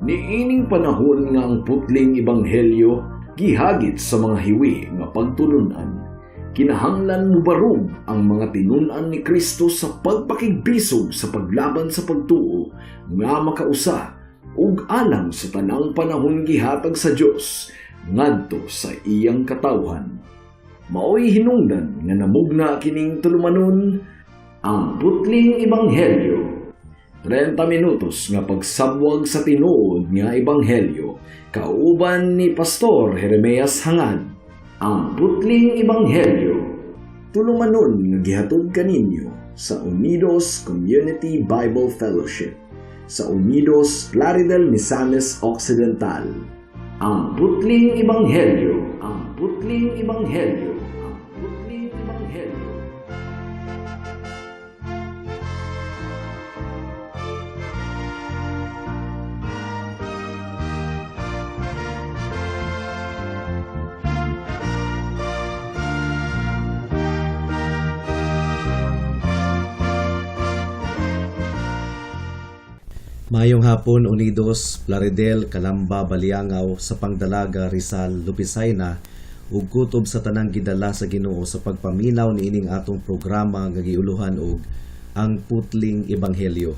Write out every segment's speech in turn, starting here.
Niining panahon nga ang putling ebanghelyo gihagit sa mga hiwi nga pagtulunan, kinahanglan mubarog ang mga tinun-an ni Kristo sa pagpakigbisog sa paglaban sa pagtuo nga makausa ug alang sa tanang panahon gihatag sa Dios ngadto sa iyang katawhan. Maoy hinungdan nga namugna kining tulumanon, Ang Putling Ebanghelyo. 30 minutos nga pagsabwag sa tinuod nga ebanghelyo kauban ni Pastor Jeremias Hangad. Ang Putling Ebanghelyo. Tulumanon nga gihatod kaninyo sa Unidos Community Bible Fellowship sa Unidos, Plaridel, Misamis Occidental. Ang Putling Ebanghelyo. Ang Putling Ebanghelyo. Ang Putling Ebanghelyo. Maayong hapon, Unidos, Plaridel, Calamba, Baliangao, Sapang Dalaga, Rizal, Lupicayna ug kutob sa tanang gidala sa Ginoo sa pagpaminaw niining atong programa nga giuluhan og Ang Putling Ebanghelyo.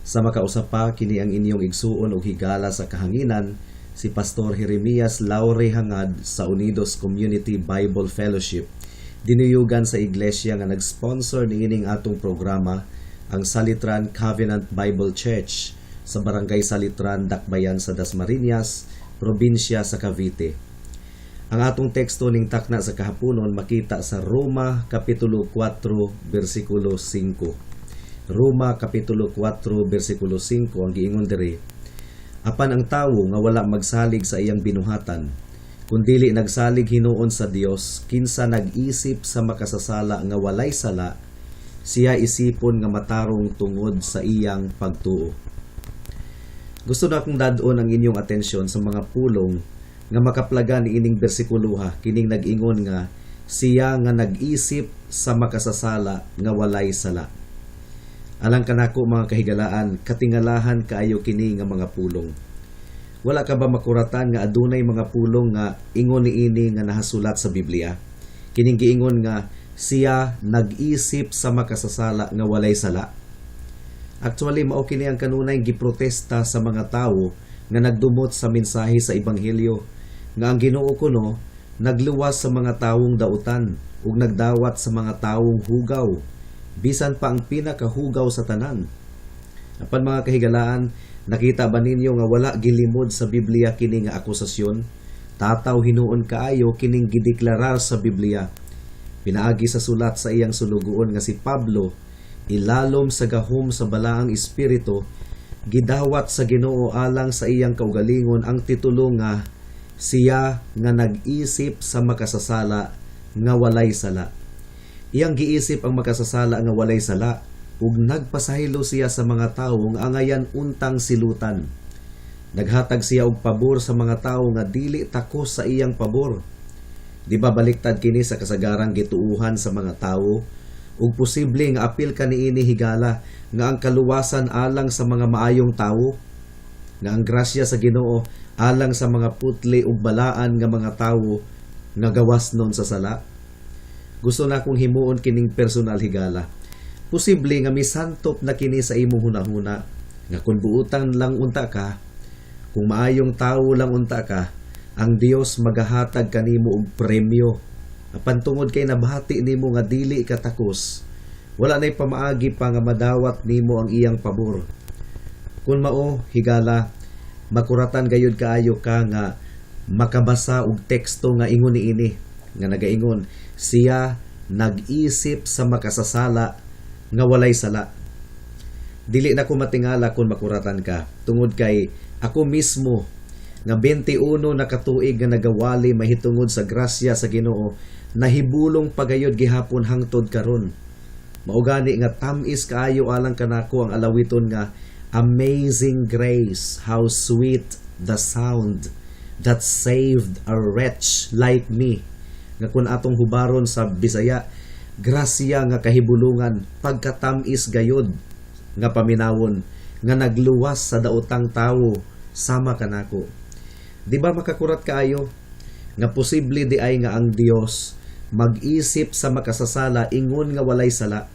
Sa makausa pa, kini ang inyong igsuon og higala sa kahanginan, si Pastor Jeremias Laure Hangad sa Unidos Community Bible Fellowship. Dinuyugan sa iglesia nga nag-sponsor niining atong programa, ang Salitran Covenant Bible Church sa Barangay Salitran, Dakbayan sa Dasmariñas, probinsya sa Cavite. Ang atong teksto ning takna sa kahaponon makita sa Roma Kapitulo 4 bersikulo 5. Roma Kapitulo 4 bersikulo 5, ang giingon diri: "Apan ang tawo nga wala magsalig sa iyang binuhatan, kundili nagsalig hinuon sa Dios kinsa nag-isip sa makasasala nga walay sala, siya isipon nga matarong tungod sa iyang pagtuo." Gusto na akong dad-on ang inyong atensyon sa mga pulong nga makaplaga ni ining bersikuloha, kining nag-ingon nga siya nga nag-isip sa makasasala nga walay sala. Alang kanako, mga kahigalaan, katingalahan kaayo kini nga mga pulong. Wala ka ba makuratan nga adunay mga pulong nga ingon niini nga nahasulat sa Biblia? Kining giingon nga siya nag-isip sa makasasala nga walay sala. Actually, mao kini ang kanunay giprotesta sa mga tawo nga nagdumot sa mensahe sa ebanghelyo nga ang Ginoo kuno nagluwas sa mga tawong dautan ug nagdawat sa mga tawong hugaw, bisan pa ang pinakahugaw sa tanan. Apan, mga kahigalaan, nakita ba ninyo nga wala gilimod sa Biblia kini nga akusasyon? Tataw hinuon kaayo kining gideklarar sa Biblia. Pinaagi sa sulat sa iyang sulugoon nga si Pablo, ilalom sa gahom sa Balaang Espiritu, gidawat sa Ginoo alang sa iyang kaugalingon ang titulo nga siya nga nag-isip sa makasasala nga walay sala. Iyang giisip ang makasasala nga walay sala ug nagpasaylo siya sa mga tawo nga angayan untang silutan. Naghatag siya og pabor sa mga tawo nga dili takos sa iyang pabor. Di ba baliktad kini sa kasagarang gituuhan sa mga tawo? Ug posible nga apil kaniini, higala, nga ang kaluwasan alang sa mga maayong tawo, nga ang grasya sa Ginoo alang sa mga putli ug balaan nga mga tawo nga gawas nun sa sala. Gusto na akong himuon kining personal, higala. Posible nga misantop na kini sa imong hunahuna nga kung buutan lang unta ka, kung maayong tawo lang unta ka, ang Dios magahatag kanimo og premyo. Apan tungod kay nabati nimo nga dili ka takos, wala nay pamaagi pa nga madawat nimo ang iyang pabor. Kung mao, higala, makuratan gayud kaayo ka nga makabasa og teksto nga ingon niini, nga nagaingon siya nag-isip sa makasasala nga walay sala. Dili na ko matingala kung makuratan ka tungod kay ako mismo nga 21 na katuig nga nagawali mahitungod sa grasya sa Ginoo, nahibulong pagayod gihapon hangtod karon. Mao gani nga tam-is kaayo alang kanako ang alawiton nga "Amazing grace, how sweet the sound that saved a wretch like me," nga kun atong hubaron sa Bisaya, "Grasya nga kahibulungan, pagkatam-is gayod nga paminawon nga nagluwas sa daotang tawo." sama kanako. Di ba makakurat kaayo nga posible di ay nga ang Dios mag-isip sa makasasala ingon nga walay sala?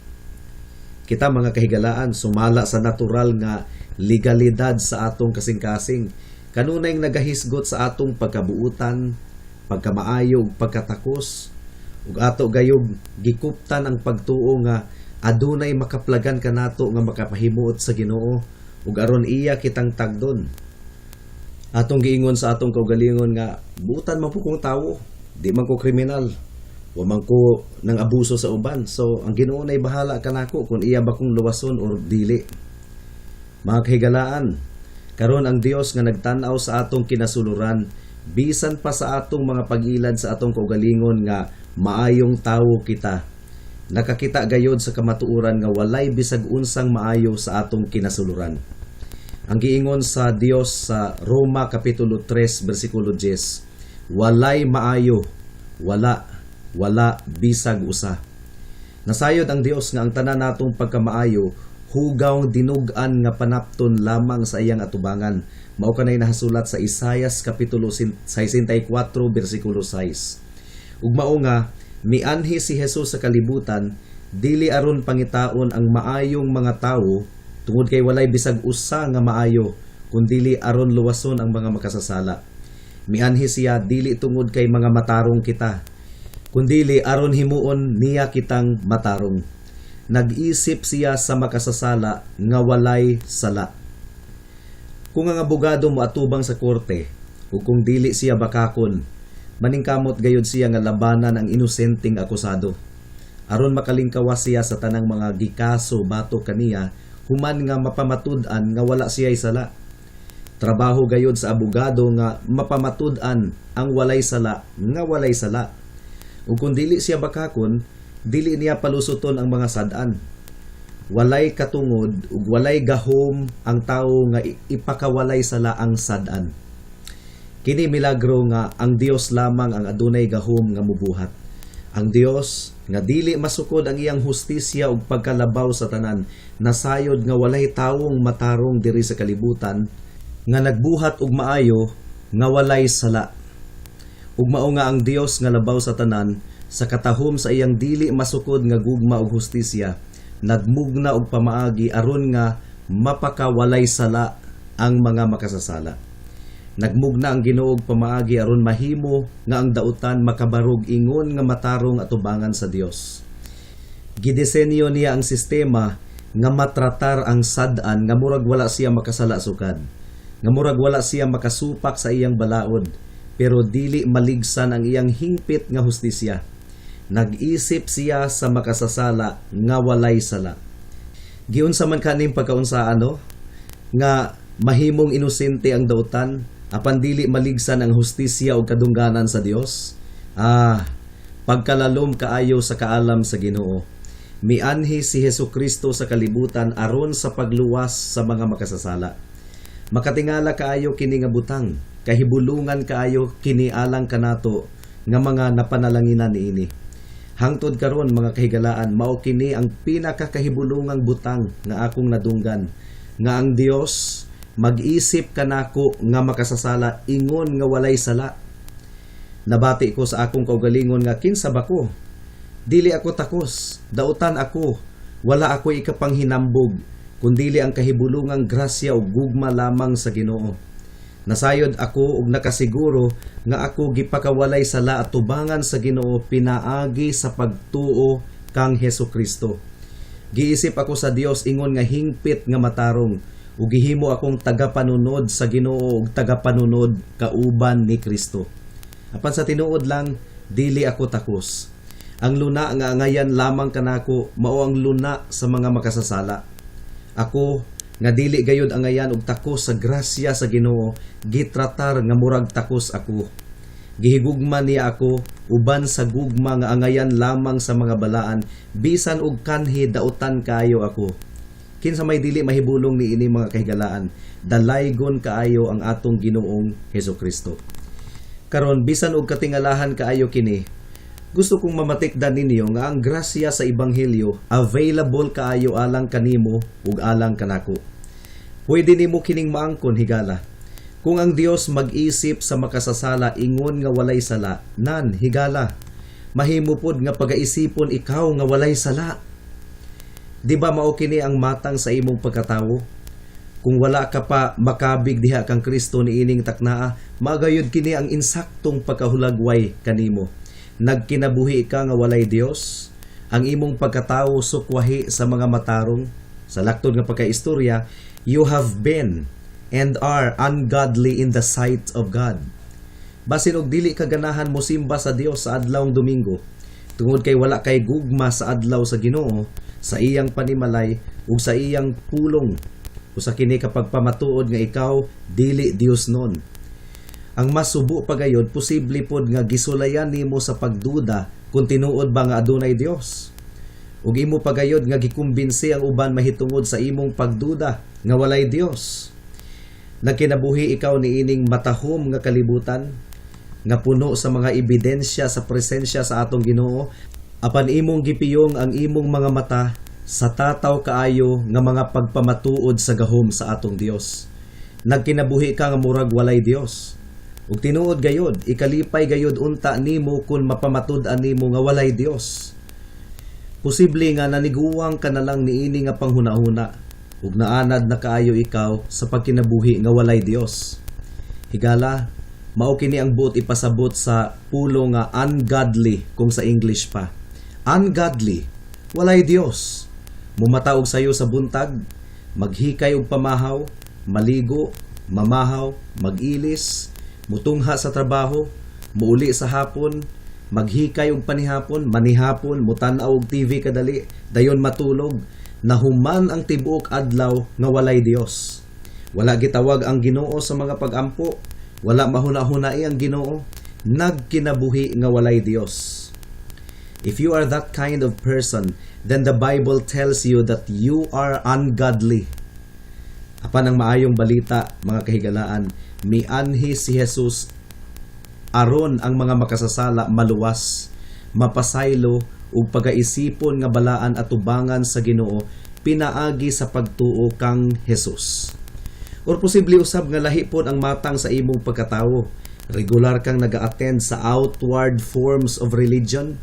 Kita, mga kahigalaan, sumala sa natural nga legalidad sa atong kasing-kasing, kanunay nagahisgot sa atong pagkabuutan, pagkamaayo ug pagkatakos, ug ato gayog gikuptan ang pagtuo nga adunay makaplagan kanato nga makapahimuot sa Ginoo ug aron iya kitang tagdon. Atong giingon sa atong kaugalingon nga buutan man po kong tawo, di man ko kriminal, wa man ko nang abuso sa uban, so ang Ginoo nay bahala kanako kung iya ba kong luwason or dili. Mga kahigalaan, karon ang Dios nga nagtan-aw sa atong kinasuluran bisan pa sa atong mga pag-ilad sa atong kaugalingon nga maayong tawo kita, nakakita gayod sa kamatuoran nga walay bisag unsang maayo sa atong kinasuluran. Ang giingon sa Dios sa Roma kapitulo 3 bersikulo 10, "Walay maayo, wala, wala bisag usa." Nasayod ang Dios nga ang tanan natong pagkamaayo hugaw dinug-an nga panapton lamang sa iyang atubangan. Mao kanay nahasulat sa Isayas kapitulo 64 bersikulo 6. Ug mao nga mianhi si Jesus sa kalibutan dili aron pangitaon ang maayong mga tawo, tungod kay walay bisag usa nga maayo, kundili aron luwason ang mga makasasala. Mianhi siya dili tungod kay mga matarong kita, kundili aron himuon niya kitang matarong. Nag-isip siya sa makasasala nga walay sala. Kung ang abogado moatubang sa korte ug kung dili siya bakakon, maningkamot gayud siya nga labanan ang inosenteng akusado aron makalingkawas siya sa tanang mga gikaso batok kaniya human nga mapamatud-an nga wala siya sala. Trabaho gayud sa abogado nga mapamatud-an ang walay sala nga walay sala. Ug kung dili siya bakakon, dili niya palusuton ang mga sad-an. Walay katungod ug walay gahom ang tawo nga ipakawalay sala ang sad-an. Kini milagro nga ang Dios lamang ang adunay gahom nga mubuhat. Ang Dios nga dili masukod ang iyang hustisya ug pagkalabaw sa tanan, nasayod nga walay tawong matarong diri sa kalibutan nga nagbuhat og maayo nga walay sala. Ug mao nga ang Dios nga labaw sa tanan, sa katahom sa iyang dili masukod nga gugma ug hustisya, nagmugna og pamaagi aron nga mapakawalay sala ang mga makasasala. Nagmugna ang Ginoo og pamaagi aron mahimo nga ang dautan makabarog ingon nga matarong atubangan sa Dios. Gidisenyo niya ang sistema nga matratar ang sad-an nga murag wala siya makasala sukad, nga murag wala siya makasupak sa iyang balaod, pero dili maligsan ang iyang hingpit nga hustisya. Nag-isip siya sa makasasala nga walay sala. Giunsa man kaning pagkaunsaan, no? Nga mahimong inosente ang dautan apan dili maligsan ang hustisya o kadungganan sa Dios. Ah, pagkalalom kaayo sa kaalam sa Ginoo. Mianhi si Hesus Kristo sa kalibutan aron sa pagluwas sa mga makasasala. Makatingala kaayo kini nga butang, kahibulungan kaayo kini alang kanato nga mga napanalanginan niini. Hangtod karon, mga kahigalaan, mao kini ang pinakakahibulungang butang nga akong nadunggan, nga ang Dios mag-isip kanako nga makasasala ingon nga walay sala. Nabati ko sa akong kaugalingon nga kinsa ba ko? Dili ako takos, dautan ako, wala ako ikapanghinambog, kundili ang kahibulungang grasya ug gugma lamang sa Ginoo. Nasayod ako ug nakasiguro nga ako gipakawalay sala atubangan sa Ginoo pinaagi sa pagtuo kang Hesus Kristo. Giisip ako sa Dios ingon nga hingpit nga matarong ug gihimo akong tagapanunod sa Ginoo ug tagapanunod kauban ni Kristo. Apan sa tinuod lang, dili ako takos. Ang luna nga angayan lamang kanako mao ang luna sa mga makasasala. Ako nga dili gayud angayan og takos sa grasya sa Ginoo, gitratar nga murag takos ako. Gihigugma niya ako uban sa gugma nga angayan lamang sa mga balaan, bisan og kanhi dautan kaayo ako. Kinsa may dili mahibulong niini, mga kahigalaan? Dalaygon kaayo ang atong Ginoong Hesus Kristo. Karon, bisan og katingalahan kaayo kini, gusto kong mamatikdan ninyo nga ang grasya sa ebanghelyo available kaayo alang kanimo ug alang kanako. Pwede nimo kining maangkon, higala. Kung ang Dios mag-isip sa makasasala ingon nga walay sala, nan higala, mahimo pod nga pagaisipon ikaw nga walay sala. Di ba mao kini ang matang sa imong pagkatawo? Kung wala ka pa makabig diha kang Kristo niining taknaa, magayod kini ang insaktong pagkahulagway kanimo. Nagkinabuhi ka nga walay Dios, ang imong pagkatawo sukwahi sa mga matarong. Sa laktod nga pagkaistorya, you have been and are ungodly in the sight of God. Basin og dili ka ganahan mosimba sa Dios sa adlawng Domingo, tungod kay wala kay gugma sa adlaw sa Ginoo, sa iyang panimalay ug sa iyang pulong. Usa kini ka pagpamatuod nga ikaw dili Dios-non. Ang mas subo pa gayod, posible pod nga gisulayan nimo sa pagduda kung tinuod ba nga adunay Dios. Ug imo pagayod nga gikumbinsi ang uban mahitungod sa imong pagduda nga walay Dios. Nagkinabuhi ikaw niining matahom nga kalibutan nga puno sa mga ebidensya sa presensya sa atong Ginoo, apan imong gipiyong ang imong mga mata sa tataw kaayo nga mga pagpamatuod sa gahom sa atong Dios. Nagkinabuhi ka nga murag walay Dios. Ug tinuod gayod, ikalipay gayod unta nimo kun mapamatud-an nimo nga walay Dios. Posible nga naniguwang ka na lang niini nga panghunahuna ug naanad na kaayo ikaw sa pagkinabuhi nga walay Dios. Higala, mao kini ang buot ipasabot sa pulong nga "ungodly" kung sa English pa. Ungodly, walay Dios. Mumata og sayo sa buntag, maghikay og pamahaw, maligo, mamahaw, mag-ilis, mutungha sa trabaho, muuli sa hapon, maghikay og panihapon, manihapon, mutan-aw og TV kadali, dayon matulog, nahuman ang tibuok adlaw nga walay Dios. Wala gitawag ang Ginoo sa mga pagampo, wala mahuna-hunai ang Ginoo, nagkinabuhi nga walay Dios. If you are that kind of person, then the Bible tells you that you are ungodly. Apan ang maayong balita, mga kahigalaan, mianhi si Jesus aron ang mga makasasala maluwas, mapasaylo ug pagaisipon nga balaan atubangan sa Ginoo pinaagi sa pagtuo kang Jesus. Or posible usab nga lahi pod ang matang sa imong pagkatawo. Regular kang naga-attend sa outward forms of religion.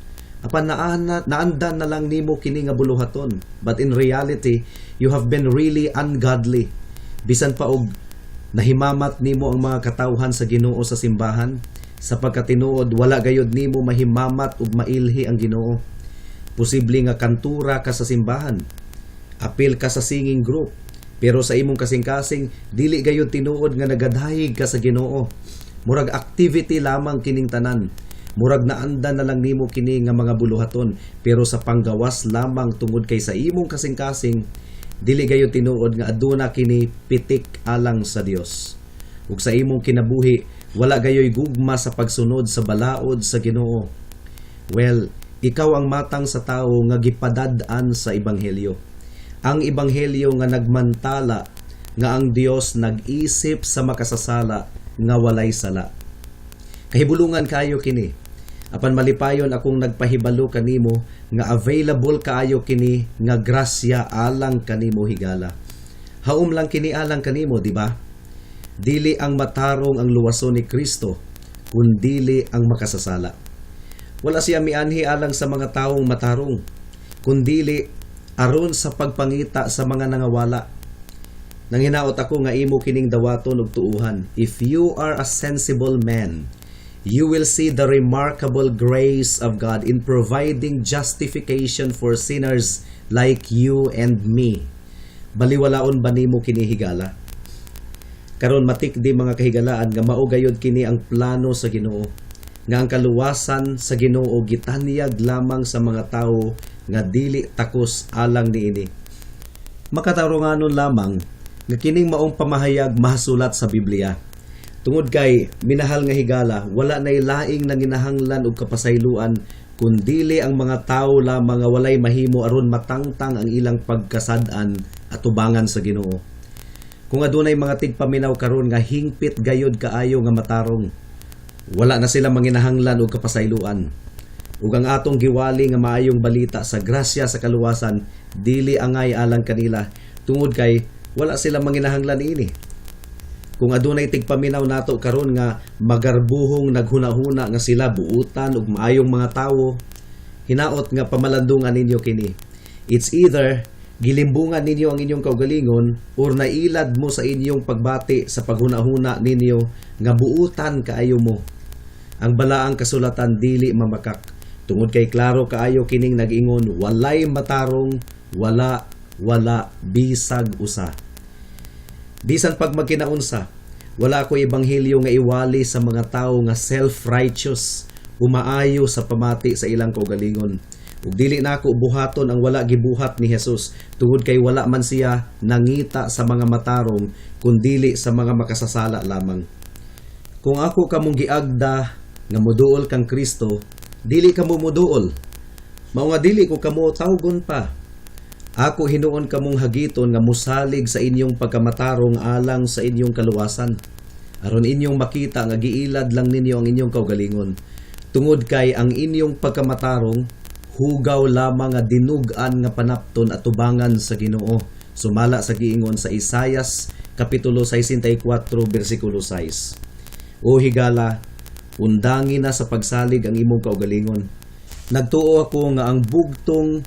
Apan naandan na lang nimo kini nga buluhaton. But in reality, you have been really ungodly. Bisan pa og nahimamat nimo ang mga katawhan sa Ginoo sa simbahan, sa pagkatinuod wala gayod nimo mahimamat ug mailhi ang Ginoo. Posible nga kantura ka sa simbahan, apil ka sa singing group, pero sa imong kasing-kasing dili gayud tinuod nga nagadayig ka sa Ginoo. Murag activity lamang kining tanan. Murag naandan na lang nimo kini nga mga buluhaton, pero sa panggawas lamang, tungod kay sa imong kasing-kasing dili gayud tinuod nga aduna kini pitik alang sa Dios. Ug sa imong kinabuhi wala gayoy gugma sa pagsunod sa balaod sa Ginoo. Well, ikaw ang matang sa tawo nga gipadad-an sa ebanghelyo. Ang ebanghelyo nga nagmantala nga ang Dios nag-isip sa makasasala nga walay sala. Kahibulungan kayo kini. Apan malipayon akong nagpahibalo kanimo nga available kaayo kini nga grasya alang kanimo, higala. Haom lang kini alang kanimo, di ba? Dili ang matarong ang luwason ni Kristo, kundili ang makasasala. Wala siya mianhi alang sa mga taong matarong, kundili aron sa pagpangita sa mga nangawala. Nanginaot ako nga imo kining dawaton og tuuhan. If you are a sensible man, you will see the remarkable grace of God in providing justification for sinners like you and me. Baliwalaon ba nimo kini, higala? Karon matikdi, mga kahigalaan, nga mao gayod kini ang plano sa Ginoo, nga ang kaluwasan sa Ginoo gitanyag lamang sa mga tawo nga dili takos alang niini. Makatarunganon lamang nga kining maong pamahayag mahasulat sa Biblia. Tungod kay, minahal nga higala, wala nay laing nanginahanglan og kapasayloan kundili ang mga tawo lamang nga walay mahimo aron matangtang ang ilang pagkasad-an atubangan sa Ginoo. Kung adunay mga tigpaminaw karon nga hingpit gayod kaayo nga matarong, wala na sila manginahanglan og kapasayloan. Ug ang atong giwali nga maayong balita sa grasya sa kaluwasan dili angay alang kanila tungod kay wala sila manginahanglan niini. Kung adunay tigpaminaw nato karon nga magarbuhong naghuna-huna nga sila buutan ug maayong mga tawo, hinaot nga pamalandungan ninyo kini. It's either gilimbungan ninyo ang inyong kaugalingon or nailad mo sa inyong pagbati sa paghuna-huna ninyo nga buutan kaayo mo. Ang balaang kasulatan dili mamakak tungod kay klaro kaayo kining nag-ingon, "Walay matarong, wala, wala bisag usa." Bisan pag magkinaunsa, wala ko ebanghelyo nga iwali sa mga tawo nga self-righteous, umaayo sa pamati sa ilang kaugalingon. Ug dili nako buhaton ang wala gibuhat ni Jesus tungod kay wala man siya nangita sa mga matarong kundili sa mga makasasala lamang. Kung ako kamong giagda nga moduol kang Kristo, dili kamo moduol. Mao nga dili ko kamo tawgon pa. Ako hinuon kamong hagiton nga musalig sa inyong pagkamatarong alang sa inyong kaluwasan. Aron inyong makita nga giilad lang ninyo ang inyong kaugalingon. Tungod kay ang inyong pagkamatarong hugaw lamang nga dinug-an nga panapton at tubangan sa Ginoo. Sumala sa giingon sa Isayas kapitulo 64 bersikulo 6. O higala, undangi na sa pagsalig ang imong kaugalingon. Nagtuo ako nga ang bugtong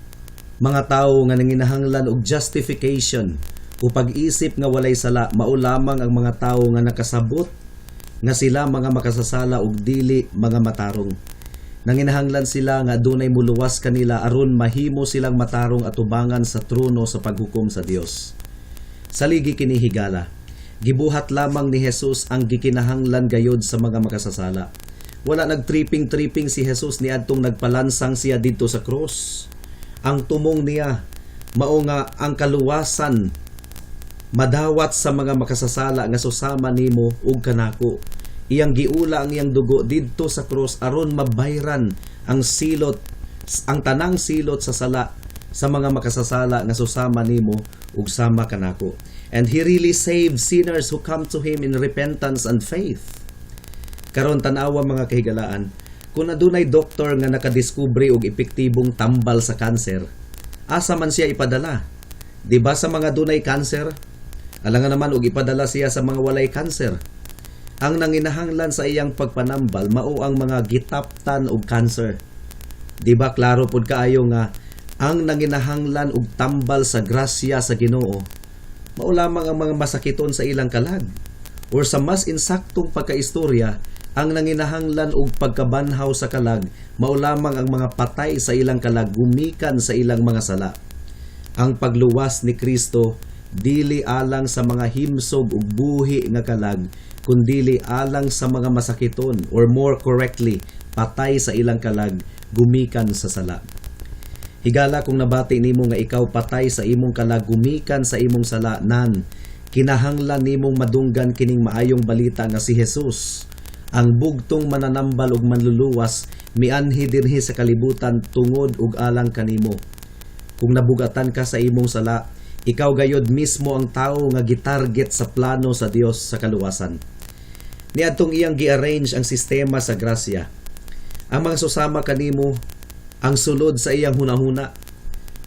mga tawo nga nanginahanglan og justification o pag-isip nga walay sala mao lamang ang mga tawo nga nakasabot nga sila mga makasasala ug dili mga matarong. Nanginahanglan sila nga adunay muluwas kanila aron mahimo silang matarong atubangan sa trono sa paghukom sa Dios. Saligi kini, higala. Gibuhat lamang ni Jesus ang gikinahanglan gayod sa mga makasasala. Wala nagtripping-tripping si Jesus niadtong nagpalansang siya didto sa cross. Ang tumong niya mao nga ang kaluwasan madawat sa mga makasasala nga susama nimo ug kanako. Iyang giula ang iyang dugo didto sa cross aron mabayran ang silot, ang tanang silot sa sala sa mga makasasala nga susama nimo ug sama kanako. And He really saved sinners who come to Him in repentance and faith. Karon tan-awa, mga kahigalaan, kung adunay doktor nga nakadiskubre og epektibong tambal sa kanser, asa man siya ipadala? Di ba sa mga dunay kanser? Alangan naman og ipadala siya sa mga walay kanser. Ang nanginahanglan sa iyang pagpanambal mao ang mga gitaptan og kanser. Di ba klaro pud kaayo nga ang nanginahanglan og tambal sa grasya sa Ginoo mao lamang ang mga masakiton sa ilang kalag? Or sa mas insaktong pagkaistorya, ang nanginahanglan og pagkabanhaw sa kalag mao lamang ang mga patay sa ilang kalag gumikan sa ilang mga sala. Ang pagluwas ni Kristo dili alang sa mga himsog ug buhi nga kalag kundili alang sa mga masakiton or, more correctly, patay sa ilang kalag gumikan sa sala. Higala, kung nabati nimo nga ikaw patay sa imong kalag gumikan sa imong sala nan, kinahanglan nimong madunggan kining maayong balita nga si Jesus, ang bugtong mananambal ug manluluwas, mianhi dinhi sa kalibutan tungod ug alang kanimo. Kung nabugatan ka sa imong sala, ikaw gayod mismo ang tawo nga gitarget sa plano sa Dios sa kaluwasan. Niadtong iyang gi-arrange ang sistema sa grasya, ang mga susama kanimo ang sulod sa iyang hunahuna.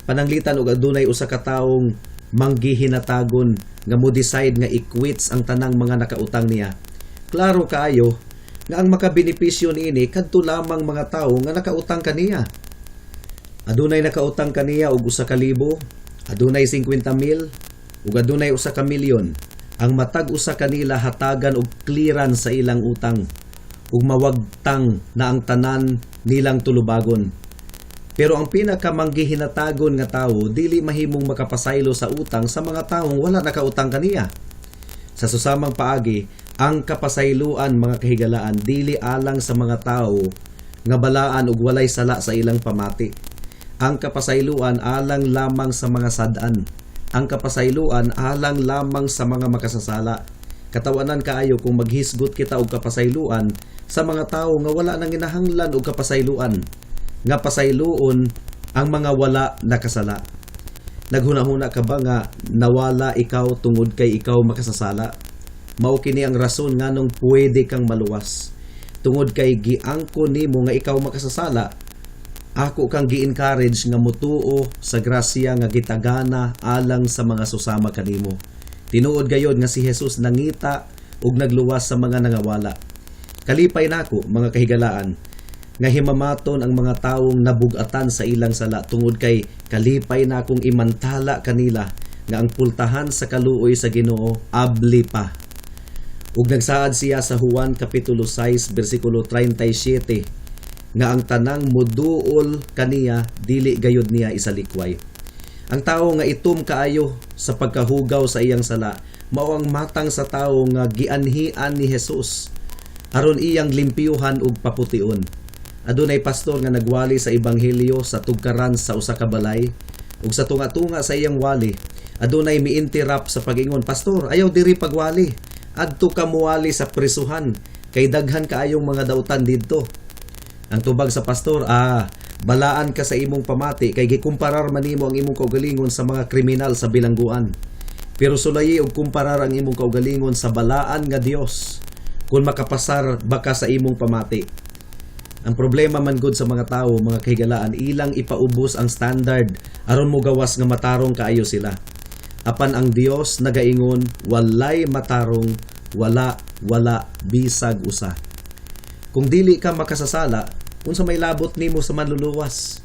Pananglitan og adunay usa ka taong manggihinatagon nga mo decide nga i-quits ang tanang mga nakautang niya. Klaro kaayo nga ang makabenepisyo niini kadto lamang mga tawo nga nakautang kaniya. Adunay nakautang kaniya og 1,000, adunay 50 mil, ug adunay 1 ka milyon. Ang matag usa kanila hatagan og clearance sa ilang utang ug mawagtang na ang tanan nilang tulubagon. Pero ang pinakamanggihinatagon nga tawo dili mahimong makapasaylo sa utang sa mga taong wala nakautang kaniya. Sa susamang paagi, ang kapasayloan, mga kahigalaan, dili alang sa mga tawo nga balaan ug walay sala sa ilang pamati. Ang kapasayloan alang lamang sa mga sad-an. Ang kapasayloan alang lamang sa mga makasasala. Katawanan kaayo kung maghisgot kita og kapasayloan sa mga tawo nga wala nang ginahanglan og kapasayloan, nga pasayloon ang mga wala nakasala. Naghunahuna ka ba nga nawala ikaw tungod kay ikaw makasasala? Mao kini ang rason nganong pwede kang maluwas. Tungod kay giangko nimo nga ikaw makasasala, ako kang gi-encourage nga mutuo sa grasya nga gitagana alang sa mga susama kanimo. Tinuod gayod nga si Jesus nangita ug nagluwas sa mga nangawala. Kalipay nako, mga kahigalaan, nga himamaton ang mga taong nabugatan sa ilang sala tungod kay kalipay nakong imantala kanila nga ang pultahan sa kaluoy sa Ginoo abli pa. Ug nagsaad siya sa Juan kapitulo 6 bersikulo 37 nga ang tanang muduol kaniya dili gayud niya isalikway. Ang tao nga itom kaayo sa pagkahugaw sa iyang sala mao ang matang sa tawo nga gianhian ni Jesus aron iyang limpyuhan ug papution. Adunay pastor nga nagwali sa ebanghelyo sa tugkaran sa usa ka balay, ug sa tunga-tunga sa iyang wali adunay mi-interrupt sa pag-ingon, "Pastor, ayaw diri pagwali. Adto ka muwali sa prisuhan kay daghan kaayong mga dautan didto." Ang tubag sa pastor, "Ah, balaan ka sa imong pamati kay gikumparar man nimo ang imong kaugalingon sa mga kriminal sa bilangguan. Pero sulayi og kumparar ang imong kaugalingon sa balaan nga Dios kung makapasar baka sa imong pamati." Ang problema man gud sa mga tawo, mga kahigalaan, ilang ipaubos ang standard aron mo gawas nga matarong kaayo sila. Apan ang Dios nagaingon, "Walay matarong, wala, wala bisag usa." Kung dili ka makasasala, unsa may labot nimo sa manluluwas?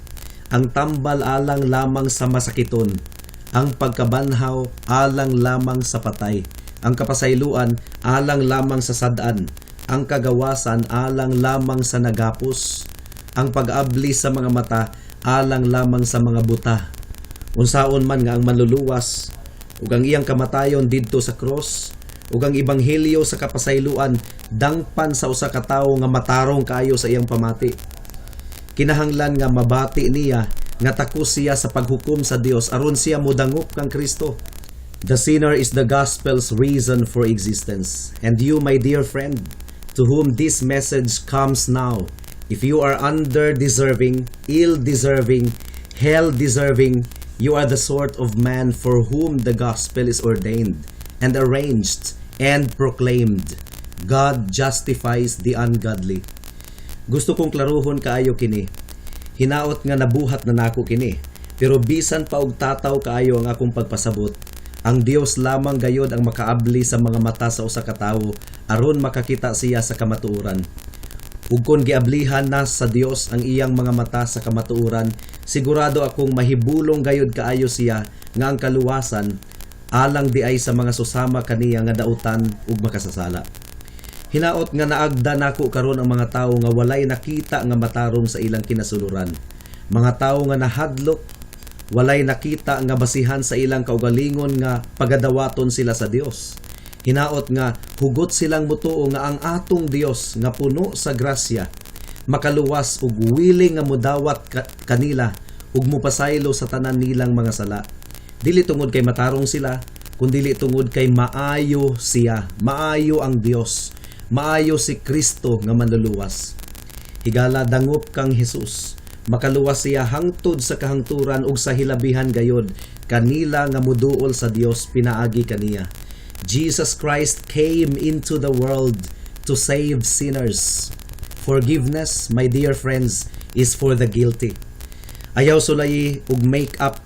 Ang tambal alang lamang sa masakiton, ang pagkabanhaw alang lamang sa patay, ang kapasayloan alang lamang sa sad-an, ang kagawasan alang lamang sa nagapos, ang pag-abli sa mga mata alang lamang sa mga buta. Unsaon man nga ang manluluwas ug ang iyang kamatayon didto sa cross ug ang ebanghelyo sa kapasayloan dangpan sa usa ka tawo nga matarong kaayo sa iyang pamati. Kinahanglan nga mabati niya nga takos siya sa paghukom sa Dios aron siya modangop kang Kristo. The sinner is the gospel's reason for existence. And you, my dear friend, to whom this message comes now, if you are under-deserving, ill-deserving, hell-deserving, you are the sort of man for whom the gospel is ordained and arranged and proclaimed. God justifies the ungodly. Gusto kong klaruhon kaayo kini. Hinaot nga nabuhat na nako kini. Pero bisan pa og tataw kaayo ang akong pagpasabot, ang Dios lamang gayod ang makaabli sa mga mata sa usa ka tawo aron makakita siya sa kamatuoran. Ug kon giablihan na sa Dios ang iyang mga mata sa kamatuoran, sigurado akong mahibulong gayod kaayo siya nga ang kaluwasan alang diay sa mga susama kaniya nga dautan ug makasasala. Hinaot nga naagda nako karon ang mga tawo nga walay nakita nga matarong sa ilang kinasuluran. Mga tawo nga nahadlok, walay nakita nga basihan sa ilang kaugalingon nga pagadawaton sila sa Dios. Hinaot nga hugot silang mutuo nga ang atong Dios nga puno sa grasya makaluwas ug willing nga mudawat kanila ug mupasaylo sa tanan nilang mga sala. Dili tungod kay matarong sila, kundili tungod kay maayo siya, maayo ang Dios, maayo si Kristo nga manluluwas. Higala, dangop kang Hesus. Makaluwas siya hangtod sa kahangturan ug sa hilabihan gayod kanila nga muduol sa Dios pinaagi kaniya. Jesus Christ came into the world to save sinners. Forgiveness, my dear friends, is for the guilty. Ayaw sulayi og make up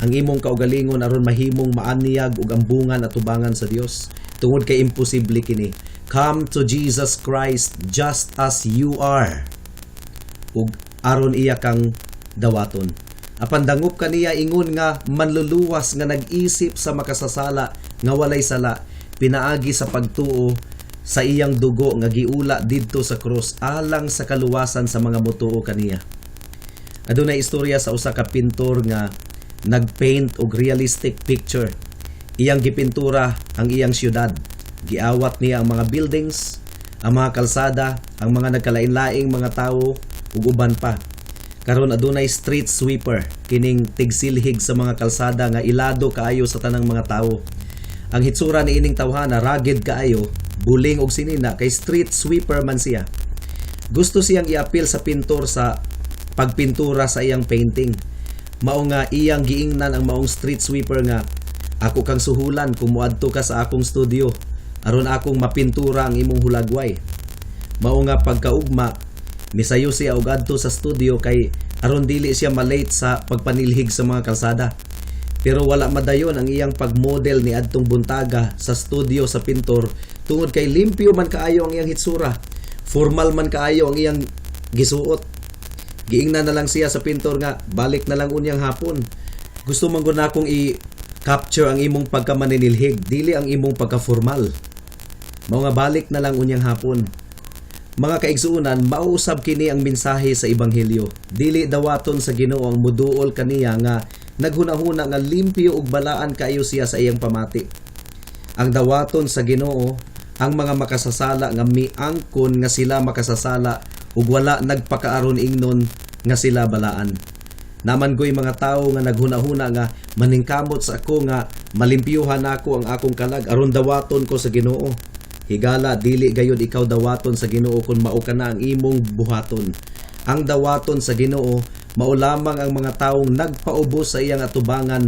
ang imong kaugalingon aron mahimong maanyag ug ambungan at tubangan sa Dios tungod kay imposible kini. Come to Jesus Christ just as you are ug aron iya kang dawaton. Apan dangop kaniya ingon nga manluluwas nga nag-isip sa makasasala nga walay sala pinaagi sa pagtuo sa iyang dugo nga giula didto sa krus alang sa kaluwasan sa mga motuo kaniya. Adunay istorya sa usa ka pintor nga nagpaint og realistic picture. Iyang gipintura ang iyang syudad. Giawat niya ang mga buildings, ang mga kalsada, ang mga nagkalain-laing mga tawo ug uban pa. Karon adunay street sweeper kining tigsilhig sa mga kalsada nga ilado kaayo sa tanang mga tawo. Ang hitsura ni ining tawhana rugged kaayo, buling og sinina kay street sweeper man siya. Gusto siyang iapil sa pintor sa pagpintura sa iyang painting. Mao nga iyang giingnan ang maong street sweeper nga, "Ako kang suhulan kung moadto ka sa akong studio aron akong mapintura ang imong hulagway." Mao nga pagkaugma misayo siya og adto sa studio kay aron dili siya malate sa pagpanilhig sa mga kalsada. Pero wala madayon ang iyang pagmodel ni adtong buntaga sa studio sa pintor tungod kay nagkasakit ang iyang street sweeper. Tungod kay limpyo man kaayo ang iyang hitsura. Formal man kaayo ang iyang gisuot. Giingnan na lang siya sa pintor nga balik na lang unyang hapon. Gusto man gud nakong i-capture ang imong pagkamaninilhig, dili ang imong pagka-formal. Mao nga balik na lang unyang hapon. Mga kaigsuonan, mao usab kini ang mensahe sa ebanghelyo. Dili dawaton sa Ginoo ang muduol kaniya nga naghunahuna nga limpyo ug balaan kaayo siya sa iyang pamati. Ang dawaton sa Ginoo ang mga makasasala nga miangkon nga sila makasasala ug wala nagpakaaron ingnon nga sila balaan. Naman ko'y mga tawo nga naghunahuna nga maningkamot sa ako nga malimpyuhan nako ang akong kalag aron dawaton ko sa Ginoo. Higala, dili gayud ikaw dawaton sa Ginoo kung mao kana ang imong buhaton. Ang dawaton sa Ginoo mao lamang ang mga taong nagpaubos sa iyang atubangan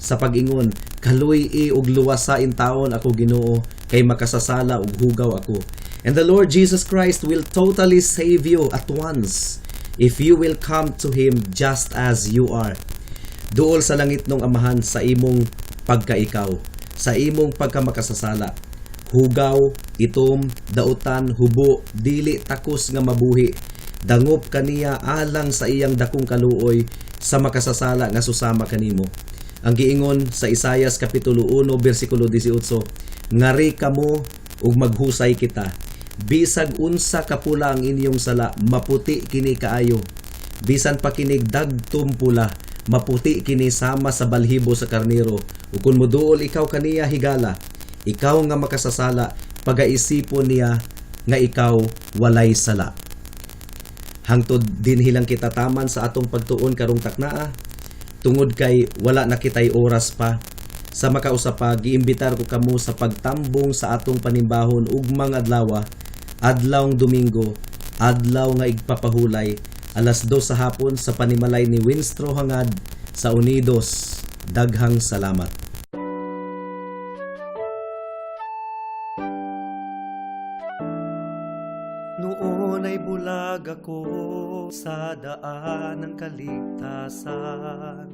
sa pag-ingon, "Kaluy-i ug luwasa intawon ako, Ginoo, kay makasasala ug hugaw ako." And the Lord Jesus Christ will totally save you at once if you will come to Him just as you are. Duol sa langitnong Amahan sa imong pagkaikaw, sa imong pagkamakasasala. Hugaw, itom, dautan, hubo, dili takos nga mabuhi. Dangop kaniya alang sa iyang dakong kaluoy sa makasasala nga susama kanimo. Ang giingon sa Isayas kapitulo 1 bersikulo 18, "Ngari kamo ug maghusay kita. Bisag unsa kapula ang inyong sala, maputi kini kaayo. Bisan pa kinig dagtom pula, maputi kini sama sa balhibo sa karnero." Ug kun moduol ikaw kaniya, higala, ikaw nga makasasala, pagaisipon niya nga ikaw walay sala. Hangtod dinhi lang kita taman sa atong pagtuon karong taknaa, tungod kay wala na kitay oras pa. Sa makausa pa, giimbitar ko kamo sa pagtambong sa atong panimbahon ugmang adlaw, adlawng Domingo, adlaw nga igpapahulay, 2:00 sa hapon sa panimalay ni Winstro Hangad sa Unidos. Daghang salamat. Noon ay bulag ako sa daan ng kaligtasan.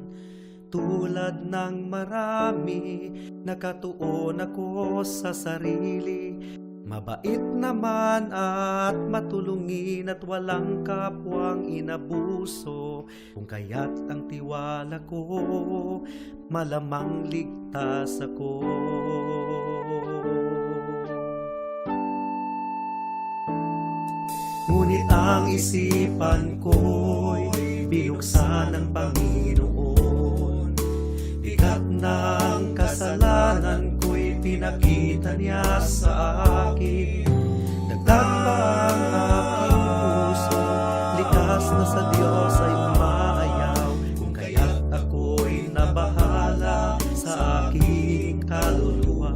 Tulad ng marami, nakatuon ako sa sarili. Mabait naman at matulungin at walang kapwang inabuso. Kung kaya't ang tiwala ko, malamang ligtas ako. Ngunit ang isipan ko'y binuksan ng Panginoon. Bigat ng kasalanan ko'y pinakita niya sa akin. Dagdag pa ang aking puso, likas na sa Diyos ay umaayaw. Kung kaya't ako'y nabahala sa aking kaluluwa.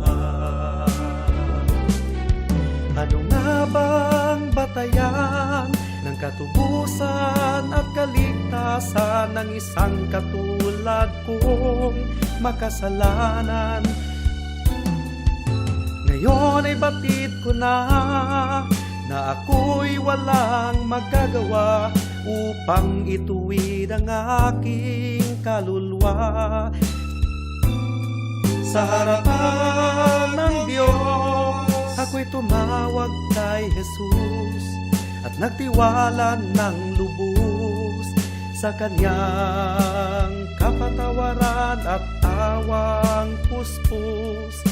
Ano nga bang batayan ng katubusan at kaligtasan ng isang katulad kong makasalanan? Ngayon ay batid ko na na ako'y walang magagawa upang ituwid ang aking kaluluwa. Sa harapan ng Diyos, ako'y tumawag kay Jesus at nagtiwala ng lubos sa kanyang kapatawaran at awang puspos.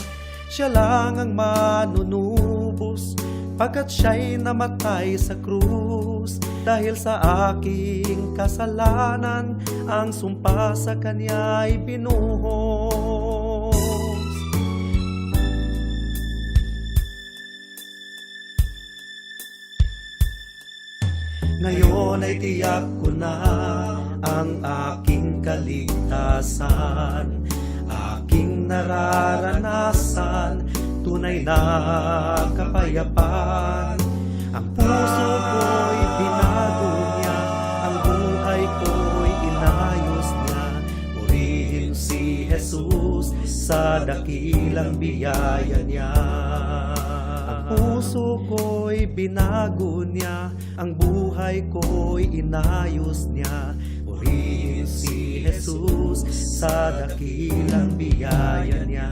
Siya lang ang manunubos pagkat siya'y namatay sa krus. Dahil sa aking kasalanan, ang sumpa sa kanya'y binuhos. Ngayon ay tiyak ko na ang aking kaligtasan. Aking nararanasan, tunay na kapayapaan. Ang puso ko'y binago niya, ang buhay ko'y inayos niya. Purihin si Jesus sa dakilang biyaya niya. Ang puso ko'y binago niya, ang buhay ko'y inayos niya. Purihin si Jesus sa dakilang biyaya niya.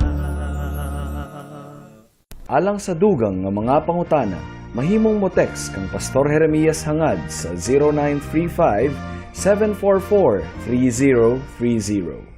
Alang sa dugang nga mga pangutana, mahimong mo text kang Pastor Jeremias Hangad sa 0935 744 3030.